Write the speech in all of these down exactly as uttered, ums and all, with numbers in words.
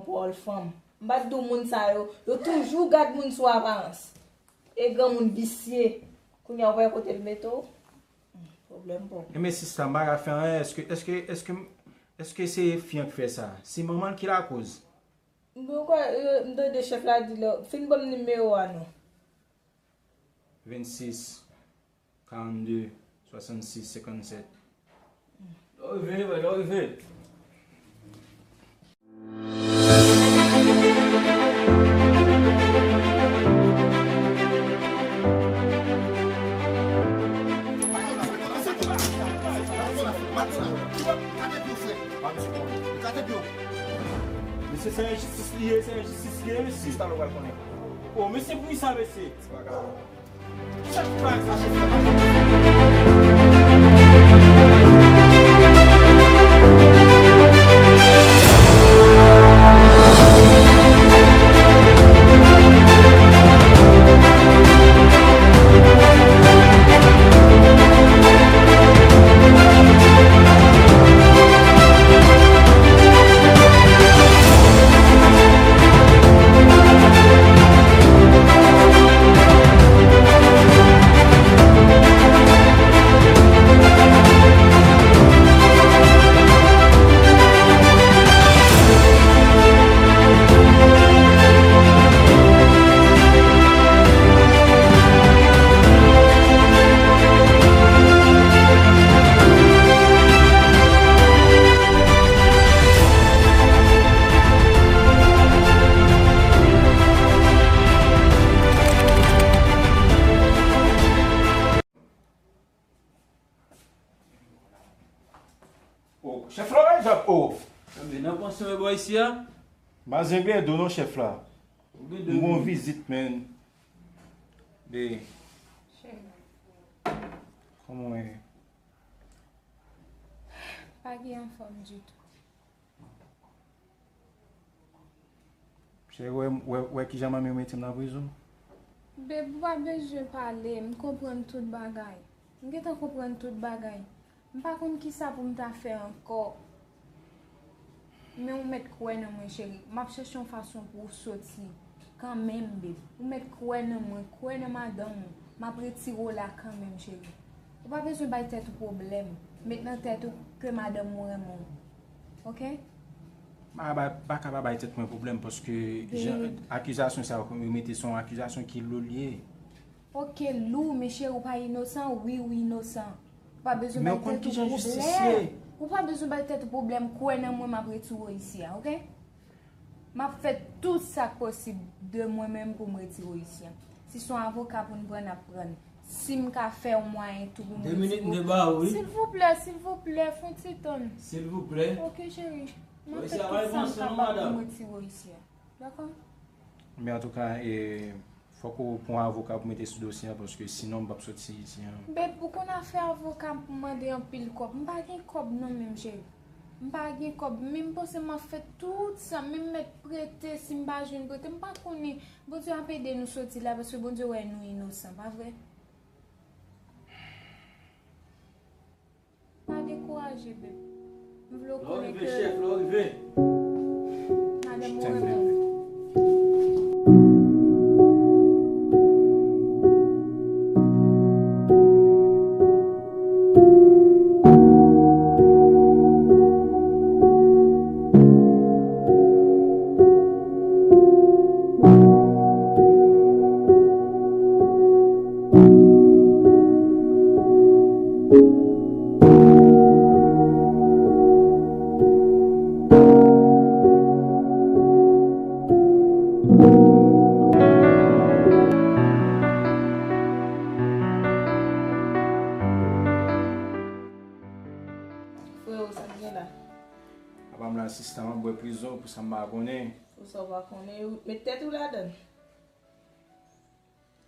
pwòl fanm. M pa t di w moun sa yo, yo toujou gad moun sou aparans. E granmoun visye. Kounye a w wè kote l mete w? Hmm, pwoblèm pou w. Enben sista, m pa ka fè anyen. Èske, èske, èske, èske se fi an k fè sa? Se manman l ki lakoz. M kwè, euh, m tande chèf la di lè, fin ban m nimewo a non. Vennsis, karannde, swasannsis, senkannsèt. Lè w rive, lè w rive. Mesye, se enjistis li ye, se enjistis li ye, mesye. Jis talè w pral konnen. O, mesye, poukisa, mesye? Chak bagay sa, chak bagay sa. O, chèf la, w ap, o. Enben, nan panse w bò isi a? M pa zengle do non, chèf la. Ou gen de... M gon vizit, menn. Be. Kòman w ye? Pa gen anfòm ditou. Cheri, wè, wè, wè kijan manmi w mete m nan prizon? Babe, ou pa bezwen pale, m konprann tout bagay. M gentan konprann tout bagay. M pa konn kisa pou m ta fè ankò. Men ou mèt kwè nan mwen, cheri. M ap chèche yon fason pou w soti kanmenm, babe. Ou mèt kwè nan mwen, kwè nan madanm ou. M ap retire w la kanmenm, cheri. Ou pa bezwen bay tèt ou pwoblèm. Met nan tèt ou ke madanm ou renmen w. Oke? M pa, pa, pa ka pa bay tèt mwen pwoblèm paske jan, akizasyon sa yo ke yo mete se yon akizasyon ki lou l ye. Oke, lou, men cheri, ou pa inosan, wi, ou inosan. Ou pa bezwen bay tèt ou pwoblèm. Ou pa bezwen bay tèt ou pwoblèm, kwè nan mwen, m ap retire w isi a, oke? M ap fè tout sa k posib de mwen menm pou m retire w isi a. Si se yon avoka pou n pran, n ap pran. Si m ka fè yon mwayen tou pou m retire w. De minit, m te ba ou, wi. Silvouplè, silvouplè, fè yon ti tann. Silvouplè. Oke, cheri. M ap fè tout sa m kapab pou m retire w isi a. Dakò? Men antouka, e, fòk ou pran avoka pou mete sou dosye a, paske sinon m p ap soti isi a. Babe, ou konn afè avoka pou mande anpil kòb. M pa gen kòb non, menm cheri. M pa gen kòb, men m panse m ap fè tout sa, men m mèt prete, si m pa jwenn prete, m pa konnen. Bondye ap ede nou soti la, paske Bondye wè nou inosan, pa vre? Pa dekouraje, babe. M vle w konnen ke madanm ou renmen w. Freo, sa k gen la? Apa m la, sista, m ap bwè prizon pou sa m pa konnen. Pou sa w pa konnen, ou met tèt ou ladan l.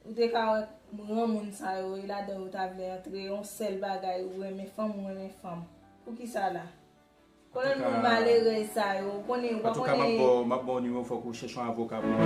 Ou te ka wè ran moun sa yo, e ladan yo ta vle antre, yon sèl bagay, ou renmen fanm, ou renmen fanm. Poukisa la? Konnen moun malerèz sa yo, konnen, ou pa konnen. Antouka, m ap ba w, m ap ba w nimewo, fòk ou chèche yon avoka pou mwen.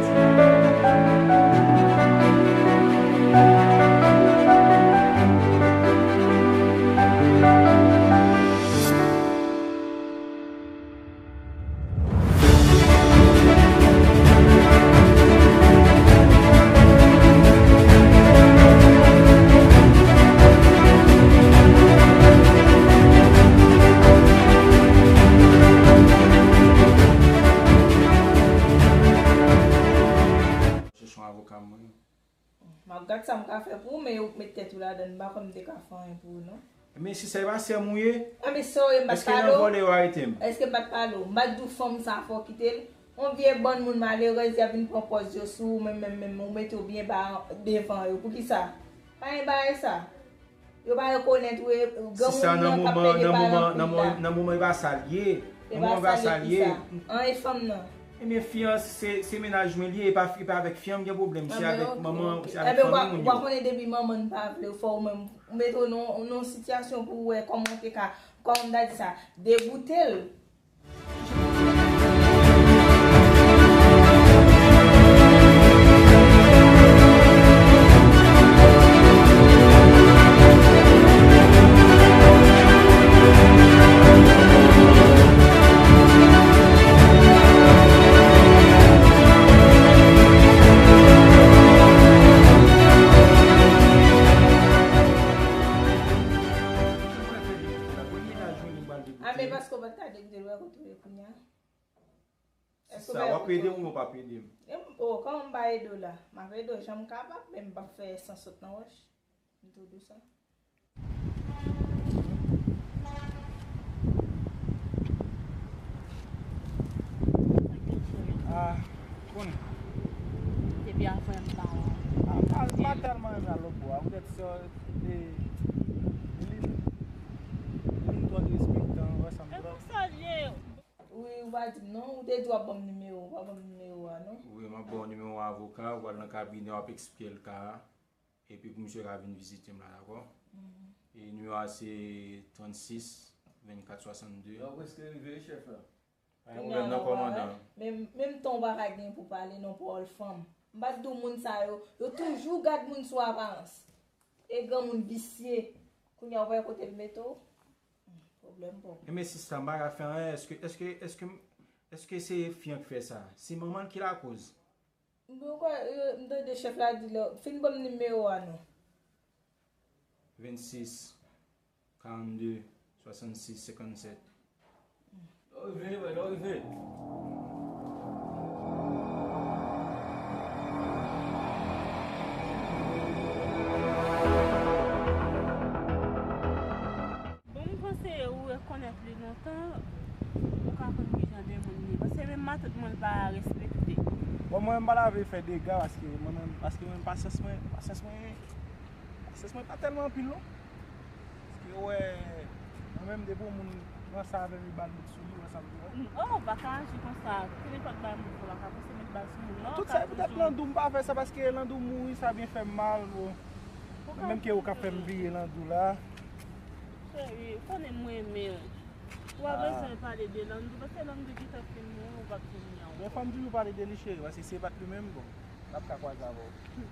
Gad sa m ka fè pou ou, men ou k met tèt ou ladan l, m pa kwè m te ka fè anyen pou ou, non. Men si sa e pa sè m ou ye, Anben, sè w ye, m pa t èske pale nan w? Vòlè yo arete m? Èske m pa t pale w? M pa t di w fanm sa fò w kite l? Yon vye bann moun malerèz, y ap vin pran pòz yo sou ou, menm, menm, menm, ou mete w byen ba devan yo. Poukisa? Pa gen bagay sa. Yo pa rekonèt ou, e, granmoun nan k ap plede pale anpil la. Nan moman, nan moman, nan moman e pa sa l ye. Nan moman e pa sa l ye. An, e fanm nan? Ebyen, fi an, se, se mennaj mwen li ye, e pa, e pa avèk fi an m gen pwoblèm, se avèk manman, se avèk fanmi moun yo. Ebyen, w pa konnen depi manman n pa vle w, fò w menm, ou mete w nan, nan yon sitiyasyon pou w wè kòman w te ka, kòman m ta di sa, degoute l. A, men paske w pa t ka degoute l, wè kote w ye kounye a. Èske w pa ede m ou w p ap ede m? E m, o, kòman m pa ede w la? M ap ede w jan m kapab, men m p ap fè san sot nan wòch. M tou di w sa. Ah, konnen. Depi avan m pa wè. Ah, pa, pa tèlman renmen al lòt bò a. Poutèt se, e, li, li twò derespektan, wè sa m di w la. E konsa l ye. Wi, ou pa di m non, ou te di w ap ban m nimewo, ou pa ban m nimewo a non. Wi, m ap ba w nimewo avoka, ou pral nan kabinè, w ap eksplike l ka a. Epi pou misye ka vin vizite m la, dakò? Mhm. E nimewo a se trannsis, vennkat, swasannde. Yo prèske rive, chèf la. Pa gen pwoblèm non, kòmandan. Menm, menm tan w pa ka gen pou pale non, pawòl fanm. M pa t di w moun sa yo, yo toujou gad moun sou aparans. E granmoun visye. Kounye a w wè kote l mete w? Pwoblèm pa w. Ebyen sista, m pa ka fè anyen. Èske, èske, èske, èske se fi an k fè sa? Se manman l ki lakoz? M poko, e, m tande chèf la di lè, fin ban m nimewo a non. Vennsis, karannde, swasannsis, senkannsèt. Lè w rive, lè w rive. Bon, m panse ou rekonèt li lontan, ou ka konn kijan de moun li ye. Paske menm matant mwen l pa respekte. Bon, mwen menm m pa ta vle fè dega paske mwen menm, paske mwen pasyans mwen, pasyans mwen, pasyans mwen pa tèlman anpil non. Paske wè, mwen menm depi yon moun ranse avè m, li ba l met sou li, wè sa m di w. Oh, ou pa ka aji konsa. Kenenpòt bagay moun fè, ou pa ka panse met bal sou moun non. Tout sa e poutèt Landou m pa fè sa paske Landou mouri, sa byen fè m mal, bon. Mwen menm ke ou ka fè m bliye Landou la. Cheri, ou konnen m renmen w. Ou pa bezwen pale de Landou, paske Landou gentan fin mouri, ou p ap vin li ankò. Men fò m toujou pale de li, cheri, paske si se pa t li menm, bon, n ap ka kwaze avè w.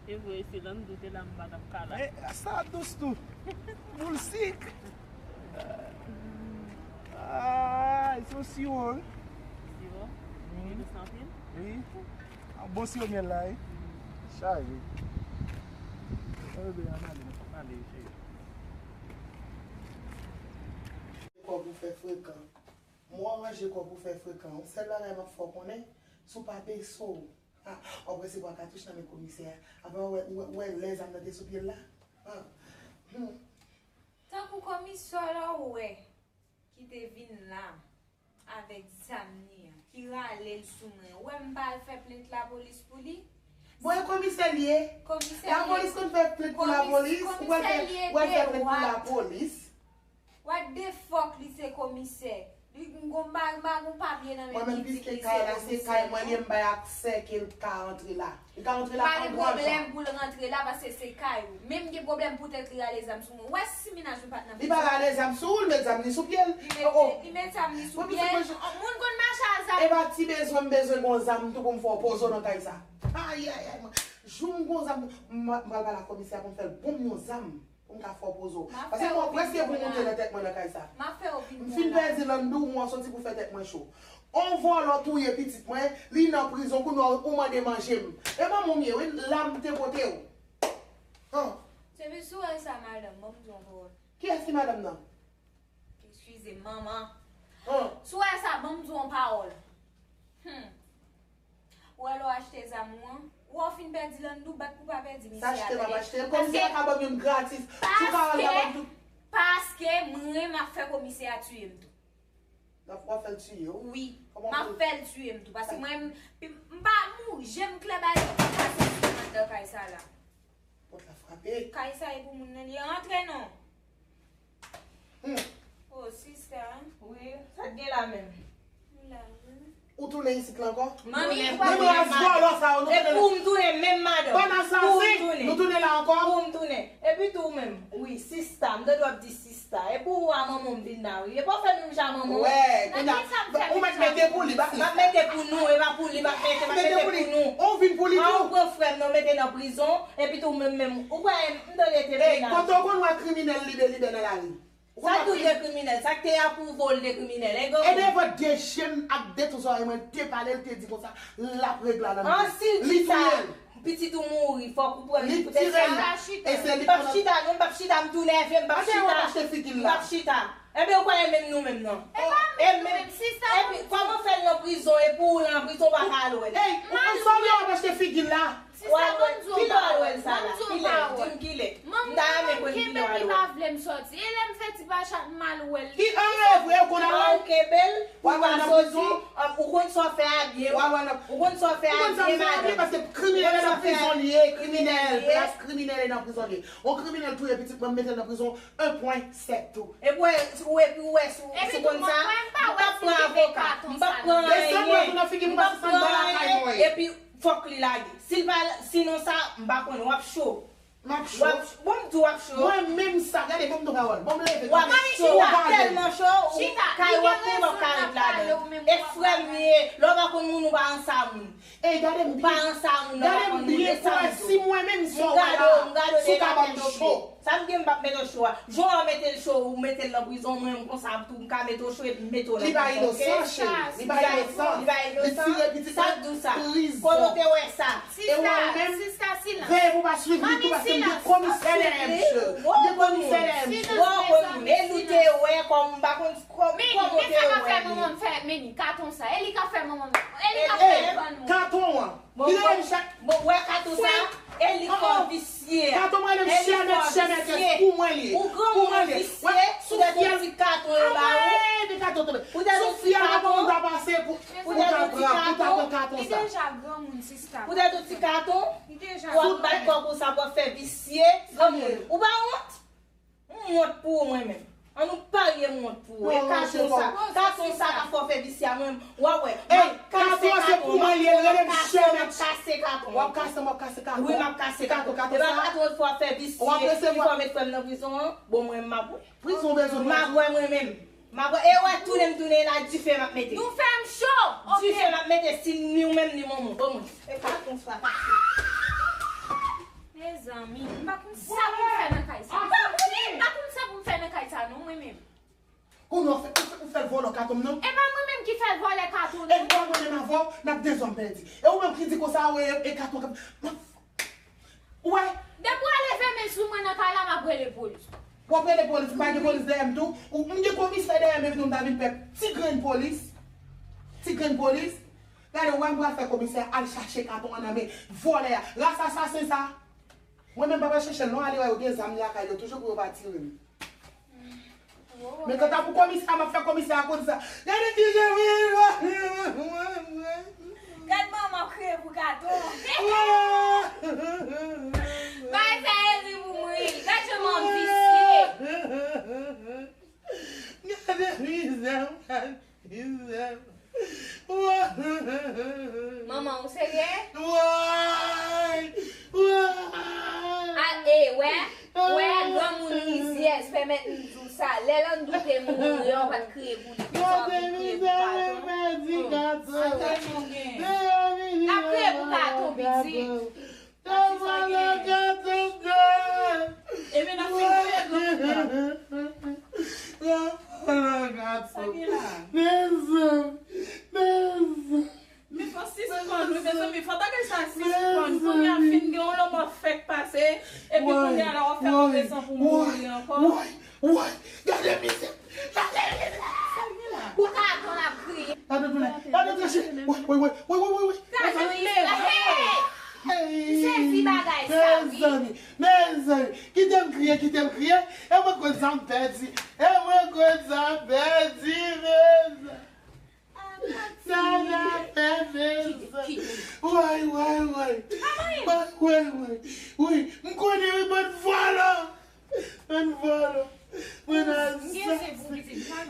E vre, si Landou te la, m pa t ap ka la. E, sa dous tou. Boul sik. Ah, se yon siwo, wi. Siwo? Wi. Li dous anpil? Wi. Bon siwo myèl la, wi. Chaje. Ann ale, ann ale, cheri. Kò pou fè frekan. Mwen ranje kò pou fè frekan. Yon sèl bagay m ap fè w konnen, si w pa bese w, ah, w ap resevwa katouch nan men komisè a. Apa w wè, w wè, w wè lè zam nan te sou pye l la? Ah. Hmm. Tankou komisè la w wè ki te vin la avèk zam li an, ki rale l sou mwen. Ou wè m pa al fè plent lapolis pou li? Bon, e komisè l ye. Komisè l ye. Lapolis konn fè plent pou lapolis, ou pral fè, ou pral fè plent pou lapolis. What the fuck, li se komisè. Li gon ba, ba gon papye nan men li di li se komisè. Mwen menm, piske kay la se kay mwen li ye, m bay aksè ke l ka rantre la. Li ka rantre la an gran jan. Pa gen pwoblèm pou l rantre la, paske se kay ou. Men m gen pwoblèm poutèt li rale zam sou mwen. Ou wè si mennaj ou pa t nan prizon? Li pa rale zam sou ou, li met zam li sou pye l. Li met, li met zam li sou pye l. Moun konn mache a zam. E pa ti bezwen m bezwen gon zam tou pou m fè w poze w nan kay sa. Ayayay, mwen. Jou m gon zam, m, m pral pale ak komisè a pou m fè l ban m yon zam. Pou m ka fè w poze w. Paske mwen prèske pou moute nan tèt mwen nan kay sa. M ap fè w vin pran la. M fin pèdi Landou, mwen soti pou fè tèt mwen cho. On vòlò touye pitit mwen, li nan prizon, kounye a ou mande manje m. E manman w m ye, wi, la m te pote w. Han. Sepi si w wè sa, madanm, ban m di w yon pawòl. Kiyès ki madanm nan? Eskize m, manman. Han. Si w wè sa, ban m di w yon pawòl. Hmm. Ou wè lè w achte zam ou an, ou wè w fin Pèdi Landou, bat pou pa pèdi misye a, tande. Sa achte, m ap achte. Kòm si yo ka ban m youn gratis. Sou ka al la ban m tout. Paske mwen, m ap fè komisè a tiye m tou. N ap, w ap fè l tiye w? Wi. M ap fè l tiye m tou. Paske mwen, m, m pa mouri. Je m klè, bagay yo pa pase sou mwen anndan kay sa la. Pòt la frape. Kay sa e pou moun nan li antre non. Hmm. Oh, sista. Wi, sa k gen la menm? Ou la, wi. Ou tounen isit la ankò? Manmi, ou pa tounen. Menm ras vòlò sa yo, nou tounen la. E pou m tounen menm, madanm. Bann asasen, nou tounen la ankò? Pou m tounen. Epi tou ou menm, wi, sista, m tande w ap di sista. E pou ou a manman m vin la, wi. E pa w fè menm jan manman w. Wè, kounye a, ou mèt mete pou li, ba. M ap mete pou nou, e pa pou li, m ap mete, m ap mete pou nou. Ou vin pou li tou. An, ou pran frè m nan, mete nan prizon, epi tou ou menm menm, ou kwè m tande te vin la. Kote w konn wè kriminèl libè libè nan lari? Sa k di w de kriminèl? Sa k te apwouve w l de kriminèl? E devan de je m ak de tou zòrèy mwen, te pale l, te di konsa, l ap regle a nan mitan. An, si l di sa, pitit ou mouri, fòk ou pran li poutèt sa. Li tire l. E se li k ap chita, non, m p ap chita, m tou nève, m p ap chita. M p ap chita. Enben, ou kwè e menm nou menm nan? E pa menm nou menm, sista. Epi, kòman fè l nan prizon, epi ou la nan prizon, ou pa ka al wè l? Ey, ou konn sa w ap achte figi l la? Sista, ban m di w yon pawòl, ban m di w yon pawòl. Kilè? Di m kilè. M ta renmen konn kilè w al wè l. Manman m kenbe m, li pa vle m sòti. E lè m fè ti pachat, m al wè l. Ki an evre, ou konn al wè l? Ou kenbe l, pou l pa sòti. Ou konn sa w fè a byen. Ou konn sa w fè a byen, madanm. Paske kriminèl nan prizon li ye, kriminèl. Plas kriminèl e nan prizon li ye. Yon kriminèl touye pitit mwen, m mete l nan prizon, en pwen sèt tou. Epi w wè, epi w wè si w konn sa, ou p ap pran avoka, m p ap pran anyen, m p ap pran anyen, epi fòk li lage. Si l pa, sinon sa, m pa konnen, w ap cho. M ap cho. W ap, bon, m di w ap cho. Mwen menm sa, gade, ban m di w pawòl. Bon, m leve, w ap cho, w ap tèlman cho, ou kay w ap, ou p ap ka ret ladan l. E frè m li ye, lè w pa konn moun, ou pa ranse a moun. Ey, gade m byen. Ou pa ranse a moun, ou pa konn moun, e sa m di w. Si mwen menm, sa w wè la, si w ka ban m cho. Sa m gen, m p ap mete w cho a. Jan w mete l cho, ou mete l nan prizon, mwen menm konsa tou, m ka mete w cho epi m mete w nan prizon. Li pa inosan, cheri. Li pa inosan. Li pa inosan. Li tire pitit la. Sa k di w sa? Kote w te wè sa? E ou menm, veye pou w pa swiv li tou, paske m gen komisè dèyè m, cheri. M gen komisè dèyè m, cheri. Bon, bon, e nou te wè kòm m pa konn kòm, kòman w te wè li? Katon sa. E li k ap fè manman m. E li k ap fè manman m. Katon an. Bon, bon, bon, wè katon sa, e li kò visye a. Katon mwen menm chèmèt, chèmèt, pou mwen li ye. Ou granmoun visye, poutèt yon ti katon yo ba ou. Poutèt yon ti katon. Poutèt yon ti katon. Li deja granmoun, sista. Poutèt yon ti katon, w ap bat kò konsa, w ap fè visye, granmoun. Ou pa wont? M wont pou ou mwen menm. An nou parye m wont pou ou. E katon sa, katon sa ka fè w fè visye a mwen menm. W ap wè. M ap kase katon an. Katon an se pou mwen li ye, rele m chèmèt. M ap kase katon an. W ap kase, m ap kase katon. Wi, m ap kase katon. Katon, katon sa. E pa katon an fè w fè visye, ki fè w met frè m nan prizon an. Bon, mwen menm m ap wè. Prizon bezwen mwen. M ap wè mwen menm. M ap wè, e wè, tounen m tounen la, dife m ap mete. Nou fè m cho, oke. Dife m ap mete, si ni ou menm ni manman w. Bon, mwen. E katon sa. Mezanmi, m pa konn sa pou m fè nan kay sa. M pa konn, m pa konn sa pou m fè nan kay sa non, mwen menm. Kounye a ou fè, ou fè, ou fè l vòlò katon m nan? E pa mwen menm ki fè l vòlè katon nan. E m pa mwen menm avè w, n ap dezòm pèdi. E ou menm ki di konsa, ou e, e katon k ap, m ap, ou wè? Depi w al leve men sou mwen nan kay la, m ap rele polis. W ap rele polis, m pa gen polis dèyè m tou. Ou, m gen komisè dèyè m, epi tou m ta vin pè ti grenn polis. Ti grenn polis. Gade, ou wè m pral fè komisè a al chache katon an nan men vòlè a. Ras asasen sa. Mwen menm pa pral chèche l non, ale wè yo gen zam lakay yo toujou pou yo pa tire m. Men kanta pou komisè a, m ap fè komisè a konn sa. Gade kijan m ye. Gad manman kriye pou katon. Bay fè eri pou mwen. Gad jan manman visye. Gade mizè, gade mizè. Manman, ou serye? Woy! Woy! A, e, wè, wè, granmoun rizyèz, pèmèt m di w sa. Lè Landou te mouri an, w pa t kriye pou li, konsa w vin kriye pou katon. An, katon gen. N ap kriye pou katon, pitit. Epi n ap fin kriye granmoun nan. Sa gen la? Mezanmi, mezanmi. Men fò sispann wi, mezanmi. Fò bagay sa sispann. Kounye a fin gen yon lanmò fèk pase. Epi kounye a la w ap fè move san pou mouri ankò. Woy, woy, gade mizè. Gade mizè. Sa gen la? Ou katon ap kriye. Gade tounen. Gade tounen. Woy, woy, woy. Gade mizè. Hey! M sezi bagay sa, wi. Mezanmi, mezanmi, kite m kriye, kite m kriye. E mwen konn sa m pèdi. E mwen konn sa m pèdi, mezanmi. Sa la fè, mezanmi. Woy, woy, woy. Woy, woy, woy. Wi, m konnen wi, bann vòlò. Bann vòlò. Bann asasen.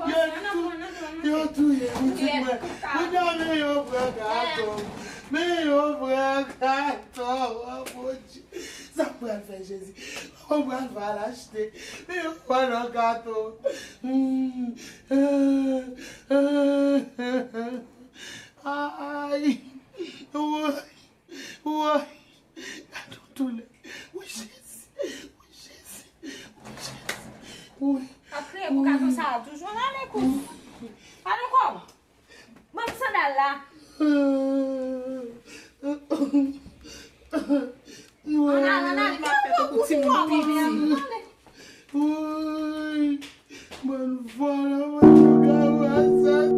Yo tou, yo touye pitit mwen. Mwen nan men yo pran katon. Men yo pran katon. Oh, Bondye. Sa m pral fè, Jezi? Kòman m pral fè al achte? Men yo pran nan katon. Hmm. Ay. Woy. Woy. Gade yon doulè. Wi, Jezi. Wi, Jezi. Wi, Jezi. Wi. Ap kriye pou katon sa a toujou nan lekòl. Pale ankò. Ban m sandal la. Ann al, ann al, li pa fè tankou timoun piti. Woy, bann vòlò, bann lougawou, asasen.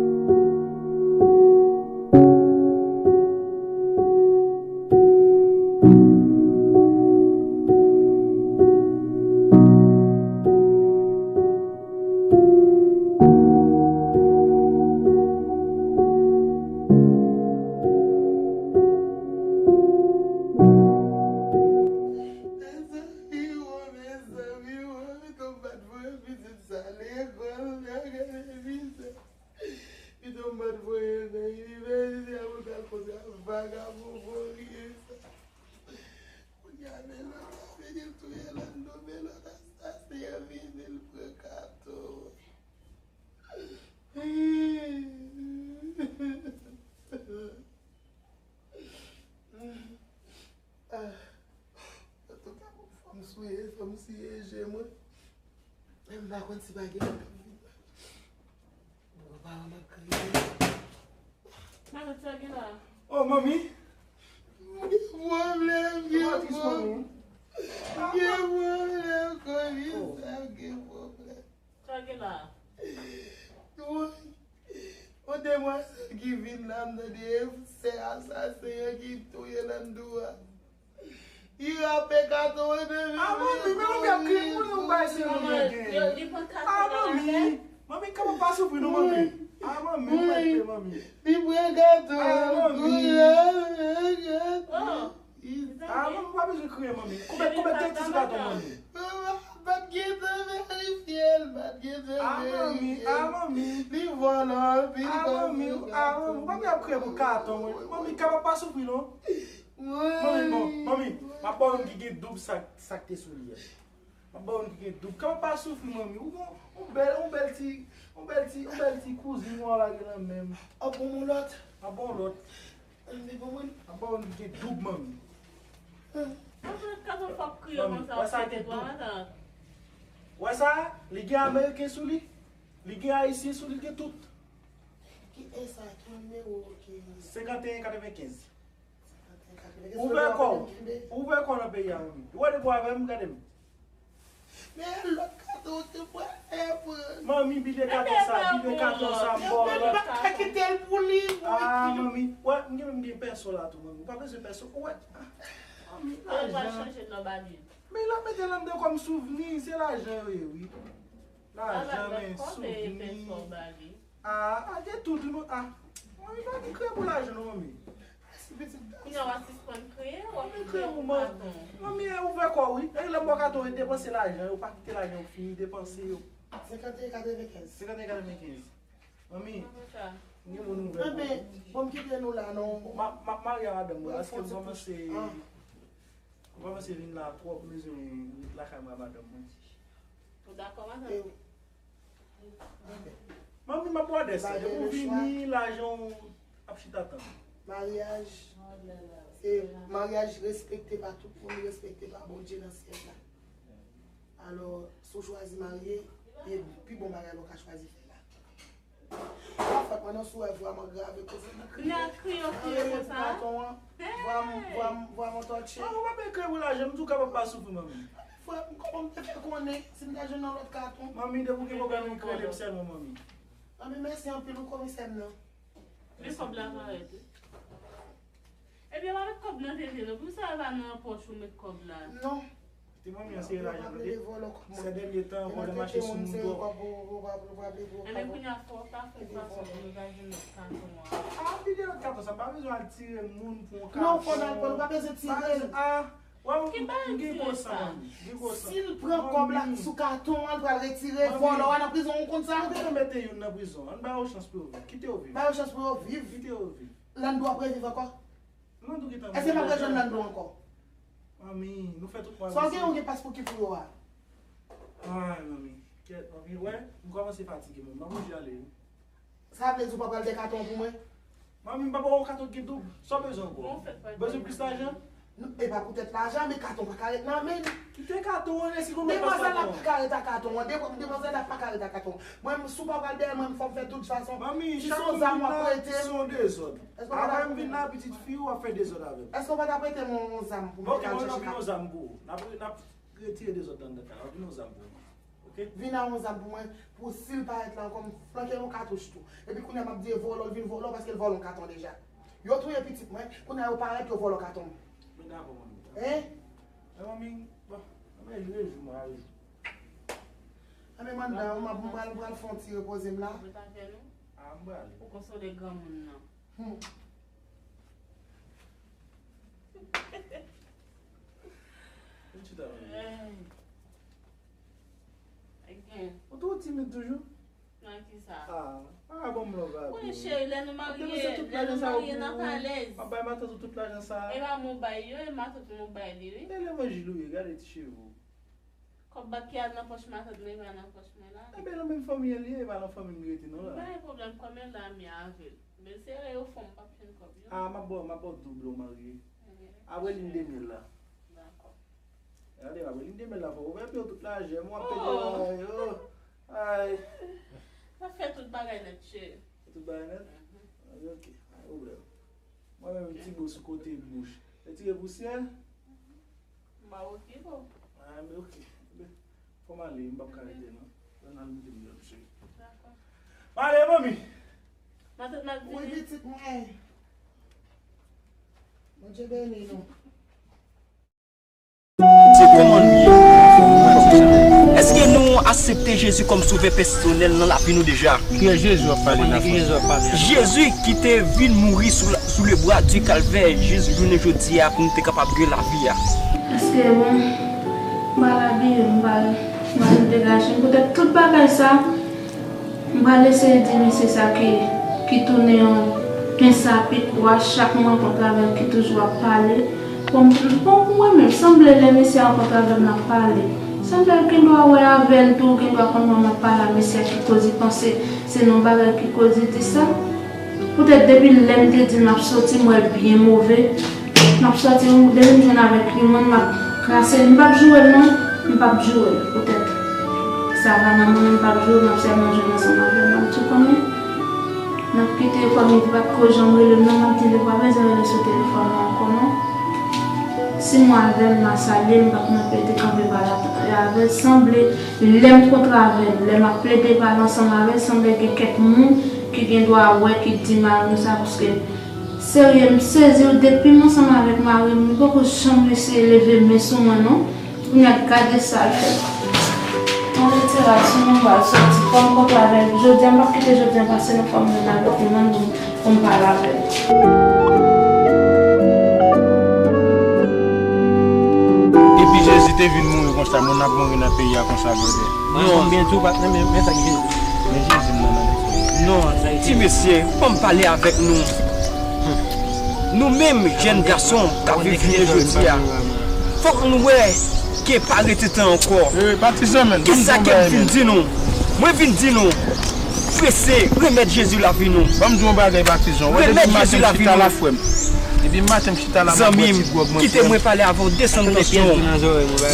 Mezanmi, o, mezanmi, o, pito m pa t voye pitit sa lekòl, gade mizè. Pito m pa t voye l nan inivèsite a pou l t al kontre ak vagabon voryen sa. Kounye a, Melòt la vini touye Lando, Melòt asasen an vini, l pran katon. Ah, antouka, fò m souye, fò m siye je mwen. Men m pa konn si pa gen moun k ap vin la. Bon, paran m ap kriye. Matant, sa gen la? Oh, manmi! M gen pwoblèm, m gen pwoblèm. M gen pwoblèm, Kolisa, m gen pwoblèm. Sa gen la? Woy, yon demwazèl ki vin la, m tande se asasen an ki touye Nando a. Li rape katon an depi. Ah, manmi, men manmi ap kriye pou yon bagay se manmi an genyen. Ah, manmi, manmi, kòman pa soufri non, manmi? Ah, manmi, ou mèt pè, manmi. Li pran katon an, manmi. Ah, manmi, ou pa bezwen kriye, manmi. Konbyen, konbyen teti sou katon, manmi? Manman, pa t gentan verifye l, pa t gentan verifye l. Ah, manmi, ah, manmi. Li vòlò anpil. Ah, manmi, ah, manmi, ou pa bezwen ap kriye pou katon, manmi. Manmi, ka pa, pa soufri, non. Manmi, bon, manmi, m ap ba w youn ki gen doub sa, sa k te sou li a. M ap ba w youn ki gen doub. Ka pa, pa soufri, manmi. Ou gon, yon bèl, yon bèl ti, yon bèl ti, yon bèl ti kouzin ou a lage nan men m. Ap bon, yon lòt. Ap bon, yon lòt. Ann, men bon, mwen. Apa w gen doub, manmi? Manmi, wè sa, gen doub. Wè sa, li gen ameriken sou li, li gen ayisyen sou li, li gen tout. Ki e sa, ki nimewo ki? Senkanteyen katrevenkenz. Senkanteyen katrevenkenz. Ouvè kò w. Ouvè kò w nan peyi a, manmi. Ou wè depi w avè m, gade m. Men lòt katon te pral fè pran. Manmi, bile katon sa, bile katon sa, m ba w lòt. Mwen pa ka kite l pou li, mwen. Ah, manmi, wè, m gen, m gen pèso la tou, manmi. Ou pa bezwen pèso, ou wè. Ah, manmi, lajan. Men l ap mete l anndan kòm souvni, se lajan yo ye, wi. Lajan, men souvni. Ah, ah, gen tout, wi, ah. Manmi, pa gen kreye pou lajan, non, manmi. Mèsi, pitit gason. Kounye a w a sispann kriye, w ap kriye pou katon. Manmi, ouvè kò w, wi. E lè m ba w katon, e depanse lajan yo, pa kite lajan yo fini, depanse yo. Senkanteyen katrevenkenz. Senkanteyen katrevenkenz. Manmi, gen moun ouvè kò. Enben, bon, m kite nou la, non. M ap, m ap marye a madanm mwen, paske m kòmanse, m kòmanse vin la twòp, m bezwen ret lakay mwen a madanm mwen. Ou dakò, matant? Manmi, m ap bwè dèsè. Depi w vini, lajan w ap chita tann. Maryaj, se maryaj respekte pa tout moun, respekte pa Bondye nan syèl la. Alò, si w chwazi marye, e pi bon bagay la w ka chwazi fè la. Pa fòt mwen non, si w wè vwa m an grave, koze m kriye. Nan kriye w kriye konsa? Vwa m, vwa m, vwa m an tòtye. Manmi, w pa bezwen kriye pou lajan, m tou kapab pa soufri, manmi. Frè m, kòman m te fè konnen si m ta jwenn yon lòt katon? Manmi, depi w gen pwoblèm, ou k rele m sèlman, manmi. Manmi, mèsi anpil, ou komisè m nan. Men kòb la parèt, wi. Ebyen, w avèk Kòb nan tete nou. Pou sa yo pa nan pòch ou met kòb la? Non. Ti manmi an se lajan nou de. Sè dènye tan, vòlè mache sou moun twòp. Enben kounye a fò w ta fè fason pou nou ta jwenn lòt katon an. Ah, pi gen lòt katon sa, pa bezwen al tire moun pou yon katon. Non, fò n al pran, nou pa bezwen tire l. Ah, wè, m gen gwo san, manmi. M gen gwo san. Si l pran kòb la sou katon an, l pral retire vòlè w a nan prizon, ou konn sa? Nou gentan mete youn nan prizon. Ann ba yo chans pou yo viv. Kite yo viv. Ba yo chans pou yo viv. Kite yo viv. Landou ap reviv ankò? Landou gentan mouri deja. Èske m ap rejwenn Landou ankò? Manmi, nou fè tout mwa. Sa w gen, ou gen pas pou ki pou yo a? Ay, manmi. Kèt, manmi, wè, m kòmanse fatige, manmi. Manmi, j ale, wi. Sa vle di w pa pral gen katon pou mwen? Manmi, m pa ba w katon ki doub. Sa w bezwen ankò? Bezwen plis lajan? Non, e pa poutèt lajan, men katon pa ka ret nan men l. Kite katon an, si gon lòt pas katon an. Demwazèl la pa ka ret ak katon an. Demwazèl la pa ka ret ak katon an. Mwen, si w pa pral dèyè mwen, fò m fè tout fason. Manmi, si se yon zam w ap prete m. Apre m vin la, pitit fi w ap fè dezòd avè m. Èske w pa ta prete m yon zam pou m te ka al chèche katon? Ok, mwen vin yon zam pou ou. N ap, n ap retire dezòd nan kay la. Vin yon zam pou ou. Ok? Vin a yon zam pou mwen, pou si l parèt la ankò, m flanke l yon katouch tou. Epi kounye a m ap di e vòlò l vin vòlò paske l vòlò yon katon deja. Yo touye pitit mwen, kounye a yo parèt, yo vòlò katon m. Men dakò, manmi. Hein? Men manmi, bon, men jwe jou, mwen ale. Anben, mandan, m ap, m pral, m pral fè yon ti repoze m la. Ou ret avè nou? Ah, m prale. Ou konsole granmoun nan. Hmm. Vin chita, manmi. Hey. Ou twò timid toujou? Nan ki sa? Ah, pa ban m love la. Wi, cheri, lè nou marye, lè nou marye, n ap alèz. M ap bay matant ou tout lajan sa. E pa mwen bay yo, e matant mwen bay li, wi. E levanjil ou ye, gade ti cheve w. Kòb bak ki al nan pòch matant mwen, e pa nan pòch mwen la. Enben, nan menm fanmi an li ye, e pa nan fanmi m li rete non la. M pa gen pwoblèm, kòm yo la, m ye avè l. Men se rè yo fè m, m p ap jwenn kòb yo. Ah, m ap ba w, m ap ba w doub lè w marye. Apre lin de myèl la. Dakò. Gade, apre lin de myèl la, fò w ouvè pye w tout lajè, mwen ap pede bagay yo. Ay. N ap fè tout bagay nèt, cheri. Fè tout bagay nèt? Mhm. Ok, pa gen pwoblèm. Mwen menm, ti bo sou kote bouch. Retire pousyè. M pa okipe w. Ah, men ok. Fò m ale, m p ap ka rete, non. Lè n al mete m dòmi, cheri. Dakò. M ale, manmi. Matant m ap vini. Wi, pitit mwen. Bondye beni nou. Se kòman nou ye? Èske nou aksepte Jezi kòm Sovè pèsonèl nan lavi nou deja? Kiyès Jezi w ap pale la, frè? Jezi ki te vin mouri sou la, sou le bwa di Kalvè jis jounen jodi a pou nou te kapab gen lavi a. Èske bon, m pral abiye, m pral, m pral degaje m. Poutèt tout bagay sa, m pral eseye di misye sa ki, ki tounen yon, yon sapit, w a chak mwen rankontre avè l ki toujou ap pale. Bon, bon, pou mwen menm, sanble lè misye rankontre avè m, n ap pale. Sanble l gen dwa wè avè l tou, gen dwa konn mwen m ap pale a misye ki koz li panse se nan bagay ki koz li di sa. Poutèt depi lè m te di m ap soti, m wè l byen move. M ap soti, depi m jwenn avèk li, mwen, m ap krase li. M p ap joure l non, m p ap joure l. Poutèt sa va nan mwen, m p ap joure l, m ap sèlman jwenn ansanm avè l, m ap tou konnen. N ap kite kòm li pa t ko janm rele m nan, m ap di li pa bezwen rele sou telefòn nan ankò non. Si m wè avè l, m a salye l, m p ap nan pede kanpe pale avè l. Sanble lè m kontre avè l, lè m ap plede pale ansanm avè l, sanble gen kèk moun ki gen dwa wè ki di mari m sa, paske serye, m sezi wi, depi m ansanm avèk mari m, li poko janm eseye leve men sou mwen non. Kounye a gade sa l fè. Mwen retire l sou mwen, m pral soti. Fò m kontre avè l jodi a, m p ap kite jodi a pase non, fò m jwenn avèk li, mande m pou m pale avè l. Epi Jezi te vin mouri konsa, moun ap mouri nan peyi a konsa, brother. Mwen konn byen tou, patnè, men, men sa k Jezi. Men Jezi m nan, nan. Non, ti mesye, fò m pale avèk nou. Nou menm, jèn gason k ap viv jounen jodi a, fòk nou wè ke pa rete tan ankò. Kisa ke m vin di nou? Mwen vin di nou, prese, remèt Jezi lavi nou. Ban m di w yon bagay, patizan. Remèt Jezi lavi nou. Depi maten m chita la, frè m. Depi maten m chita la, m ap bwè ti gwòg mwen, frè m. Zanmi m, kite mwen pale avè w.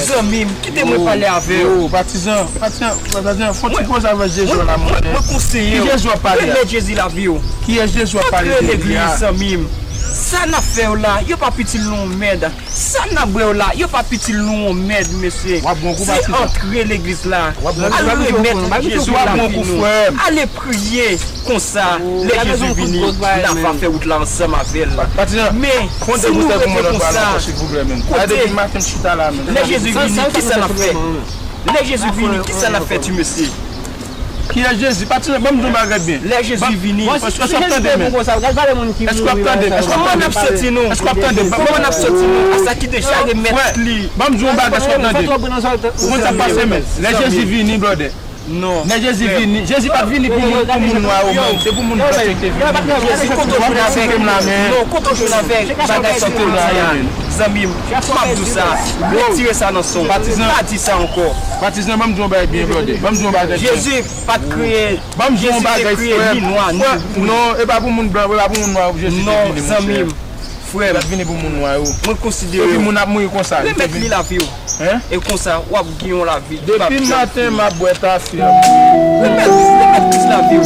Zanmi m, kite mwen pale avè w. Yo, patizan, patizan, patizan, fò ti koze avèk Jezi la, mwen. Mwen konseye w, remèt Jezi lavi w. Kiyès Jezi w ap pale de li a? Antre legliz, zanmi m. Sa n ap fè yo la, yo p ap itil nou yon mèd. Sa n ap bwè yo la, yo p ap itil nou yon mèd, mesye. W ap bon kou, se patizan. Antre legliz la. W ap bon kou. Al remèt Jezi nan lavi nou. Ale priye konsa. Lè Jezi vini, n a va fè wout la ansanm avè l. Men, si nou rete konsa, kote lè Jezi vini, kisa n ap fè? Lè Jezi vini, kisa n ap fè, ti mesye? Kiyès Jezi? Patizan, ban m di yon bagay byen. Lè Jezi vini. Èske w ap tande, men? Èske w ap tande? Èske w ap tande? Kòman n ap santi nou? Èske w ap tande? Kòman n ap santi nou a sa ki deja remèt li? Ban m di yon bagay, èske w ap tande? Ou konn sa k pase, men? Lè Jezi vini, brother. Non. Lè Jezi vini, Jezi pa t vini pou moun, pou moun nwa yo, men. Se pou moun blan yo te vini. Jezi, kote w jwenn avèk? Non, kote w jwenn avèk bagay sa w te di a? Zanmi m, m ap di w sa. Retire sa nan son w. Pa di sa ankò. Patizan, ban m di yon bagay byen, brother. Ban m di yon bagay byen. Jezi pa t kreye. Ban m di yon bagay, frè. Jezi te kreye ni nwa, ni wouz. Non, e pa pou moun blan, e pa pou moun nwa Jezi te vini, monchè. Non, zanmi m, frè m. Li pa t vini pou moun nwa yo. Mwen konsidere. Epi moun ap mouri konsa. Remèt li lavi w. Hein? E konsa, w ap gen yon lavi ki p ap janm fini. Depi maten, m ap bwè tafya. Remèt, remèt Kris lavi w.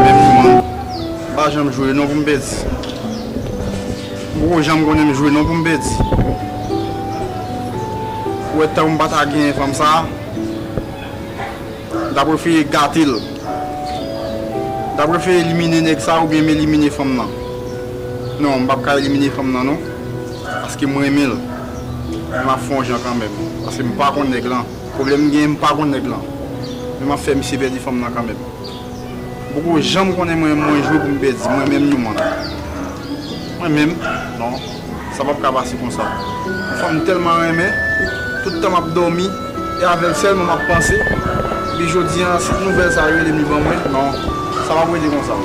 Menm mwen, m pa janm jwe non pou m pèdi. M poko janm konnen m jwe non pou m pèdi. Ou wè tan m pa ta genyen fanm sa a, m ta prefere gate l. M ta prefere elimine nèg sa a oubyen m elimine fanm nan. Non, m p ap ka elimine fanm nan non. Paske m renmen l. Men m ap fè yon jan kanmenm. Paske m pa konn nèg lan. Pwoblèm m genyen, m pa konn nèg lan. Men m ap fè misye pèdi fanm nan kanmenm. Poko janm konnen mwen, mwen jwe pou m pèdi, mwen menm yon moun. Mwen menm, non, sa p ap ka pase konsa. Yon fanm m tèlman renmen, tout tan m ap dòmi, e avè l sèlman m ap panse. Epi jodi a, si nouvèl sa yo rele m li ban mwen, non, sa p ap rete konsa.